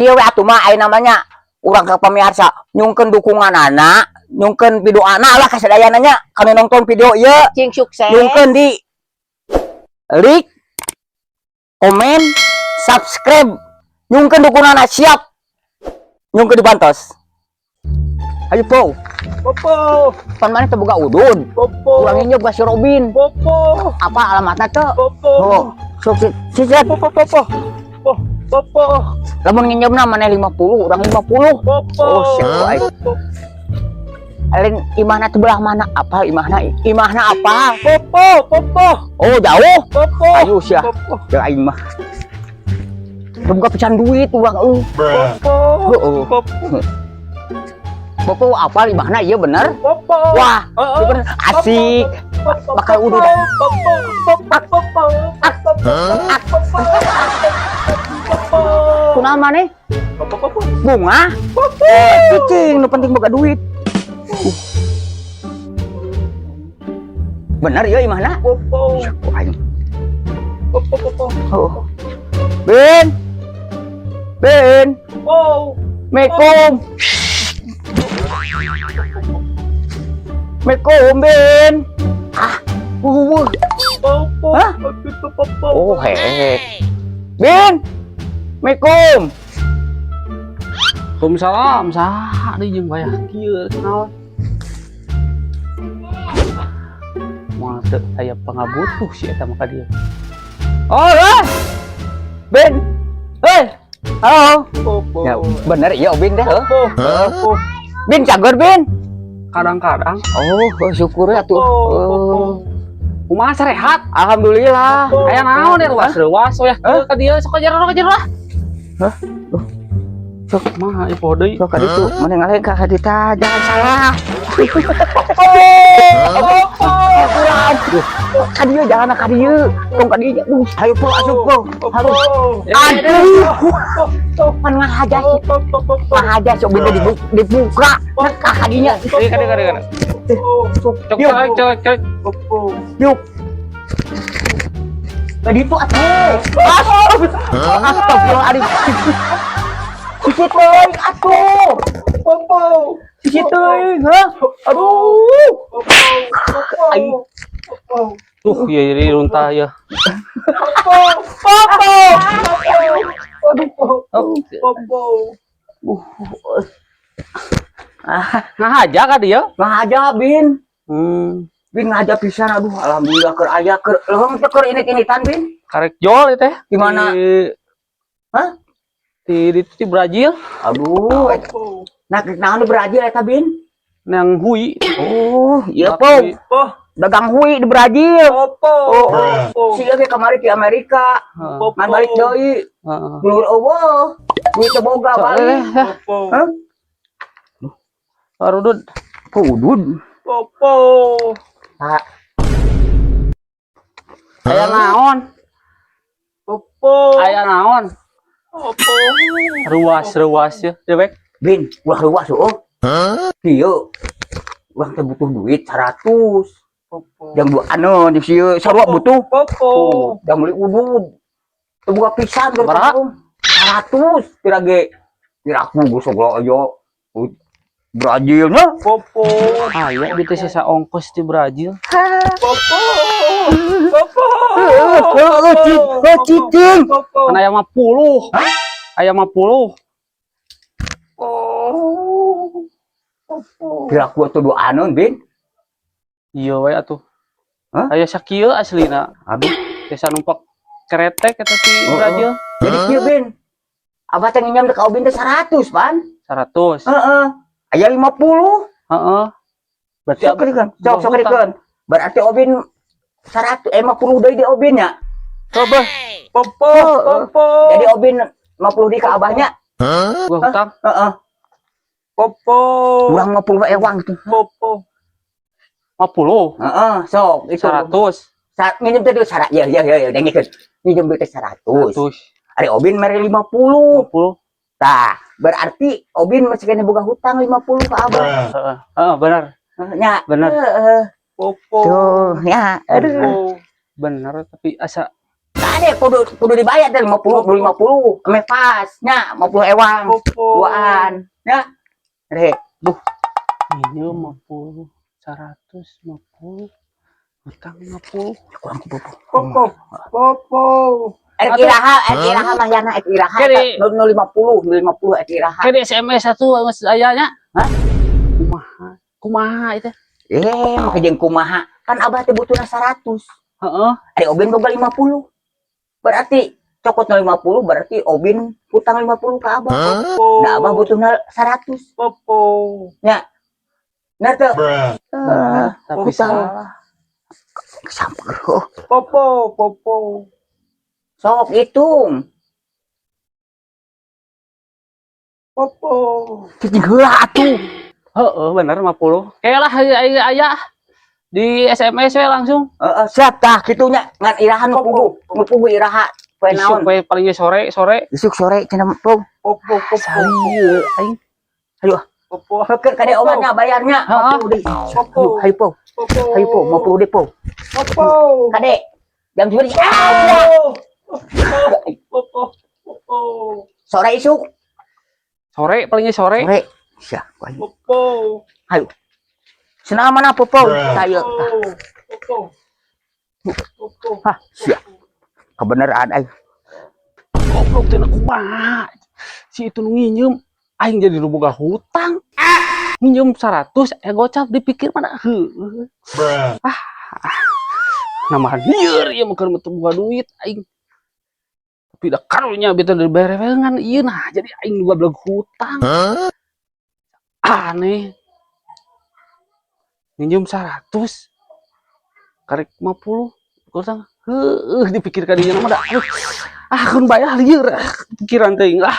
Kieu we atuh mah aya namanya urang ka pamirsa nyungkeun dukungan anak, nyungkeun video anak lah kasadayana nya kanu nonton video ieu. Cing sukses. Nyungkeun di like, komen, subscribe. Nyungkeun dukungan anak siap. Nyungkeun dibantos. Ayo, Po. Popo. Pan maneh teu boga udud. Popo. Urang nginjem ka si Robin. Popo. Apa alamatna teu? Popo. Oh, sok si si si. Popo popo. Po popo. Lamun nginjemna maneh 50, urang 50. Popo. Oh, siap aing. Lain imahna teh belah mana? Apa imahna? Imahna apa? Popo popo. Oh, jauh. Popo. Ayo sia. Popo. Ya aing mah. Teu boga pisan duit urang euy. Popo. Heeh. Popo. Popo apa imahna ieu bener? Popo. Wah, Heeh. ieu bener asik. Popo. Bakal udud. Popo. Popo. Popo. Popo. Popo. Kunaon maneh? Popo popo. Bunga? Popo. Cicing, nu penting boga duit. Bener ieu imahna? Popo. Ku aing. Popo popo. Oh. Ben. Ben. Po. Assalamualaikum. Assalamualaikum, Ben. Ah, wuh. Popo. Hah? Popo. Oh, hehe. Ben. Assalamualaikum. Waalaikumsalam, saha deui jeung wayah kieu naon? Moal teu aya pangabutuh si eta mah ka dieu. Oh, eh. Ben. Hei. Halo. Popo. Ya, bener iya Bin deh, heuh. Popo. Popo. Bin cager, Bin. Kadang-kadang Oh, oh syukur ya tuh. Oh. Kumaha sarehat? Alhamdulillah. Aya naon ya ruas-ruas wayah kieu ka dieu sok ka jero lah. Hah? Sok mah ieu poho deui. Sok ka ditu, mana ngaleng ka dita, jangan salah. Oh, ka dieu jangan ka dieu. Tong ka dieu. Duh, ayo Po, asup Po. Harus. Aduh. Pan ngahaja sih. Ngahaja sok beda dibuka. Nah, ka kadinya. Deui ka dieu ka dieu ka dieu. Sok, Cok yuk. cok cok cok. Yuk. Tadi itu atuh. Astagfirullahaladzim. Sisi teuing atuh. Popo. Sisi teuing, hah? Aduh. Aing. Tuh ieu jadi runtah ya. Popo. Popo. Popo. Ngahaja ka dieu? Ngahaja, Bin. Bin ngahaja pisan aduh alhamdulillah keur aya keur leuheung teh keur init-initan, Bin. Karek jol ieu teh. Di mana? Di Hah? di Brazil. Aduh, nah naon di Brazil eta, Bin? Nang hui. Oh, iya po. Po. Dagang hui di Brazil. Popo. Oh, si ge kamari di Amerika. Heeh. Ngan balik deui. Heeh. Dulur eueuh. Duit teu boga balik. Popo. Hah? Arudud. Udud. Popo. Pak, Aya naon? Popo. Aya naon? Popo. Ruas-ruas ya, dewek. Bin, ulah ruas oh. Kieu. Urang teh butuh duit 100. Popo. Jang dua anu jeung sieu sarua butuh. Popo. Tuh, jang meuli udud. Teu boga pisan keur Sabaraha? 100 kira ge. Kira aku geus segala aya. Brazil nya. Popo. Aya gitu sisa ongkos di Brazil. Popo. Popo. Heeh, cicing. Popo. Kan aya mah puluh. Aya mah puluh. Popo. Popo. Kira aku atuh dua anu, Bin. Iya we atuh. Hah? Aya sakieu aslina. Aduh. Desa numpak keretek eta si Oh, Brazil. Jadi kieu, Bin. Abah teh nginjem ka Obin teh 100, pan. 100. Heeh. Aya 50. Heeh. Berarti Sok kerikeun. Sok sok kerikeun. Berarti Obin 100 50 deui di Obin nya. Coba Popo. Popo. Jadi Obin 50 di ka abahnya. gua hutang. Heeh. Popo. Urang 50 ewang tuh. Popo. 50. Heeh, sok itu. 100. Saat minjem teh duit 100. Ya ya ya ya dengekeun. Minjem duit teh 100. 100. Ari Obin mere 50. 50. Tah, berarti Obin masih kena boga hutang 50 ke abah. Heeh. Heeh, benar. Nya, Bener. Heeh. Popo. Tuh, ya. Aduh. Popo. Benar tapi asa Kade kudu kudu dibayar dari 50 50 ame pas nya 50 ewang. Popo. Duaan. Ya. Re. Duh. Minjem 50, 150, hutang 50. Kurang ku popo. Popo. Popo. Erek iraha, erek iraha mayarna, erek iraha. Kade. Nu nu 50, nu 50 erek iraha. Kayak di SMS satu geus aya nya. Hah? Kumaha? Kumaha itu? Eh, make jeung kumaha? Kan abah teh butuhna 100. Heeh. Ari Obin boga 50. Berarti cokot nu 50, berarti Obin hutang 50 ke abah. Popo. Nah, abah butuhna 100. Popo. Nya. Nah teu. Eh, Tapi hutang. salah. Samper. Oh. Popo. Popo. Sok hitung. Popo. Cicing heula atuh. Heeh, bener 50. Kayak lah aya aya di SMS we langsung. Heeh, siap tah kitu nya ngan iraha nu puguh, nu puguh iraha poe Isuk naon. we paling ge sore sore. Isuk sore cenah pung. Popo. Popo. Salieu aing. Ayo, Popo. heukeun kade obatnya bayarnya Heeh. 50 deui. Popo. Hayu po, Popo. hayu po, 50 deui po. Popo. Kade jam 7 ah, Popo. Popo. sore isuk. Sore paling ge sore. Sore. Sia, ku aing. Popo. Hayu. Cenah mana popo? Tayo. Popo. Popo. Hah, sia. Kebenaran aing. Goblok teh kumaha. Si itu nu nginjem aing jadi nu boga hutang. Nginjem 100 eh gocap dipikir mana heueuh. Ah. Nama lieur ieu mah keur teu boga duit aing. Tapi da karunya beta dibayar ngan ieu nah jadi aing nu goblok hutang. Aneh. Nginjem 100 karek 50 hutang heueuh dipikir ka dinya mah da. Aduh. Ah, keun bayar lieur ah, pikiran teuing lah.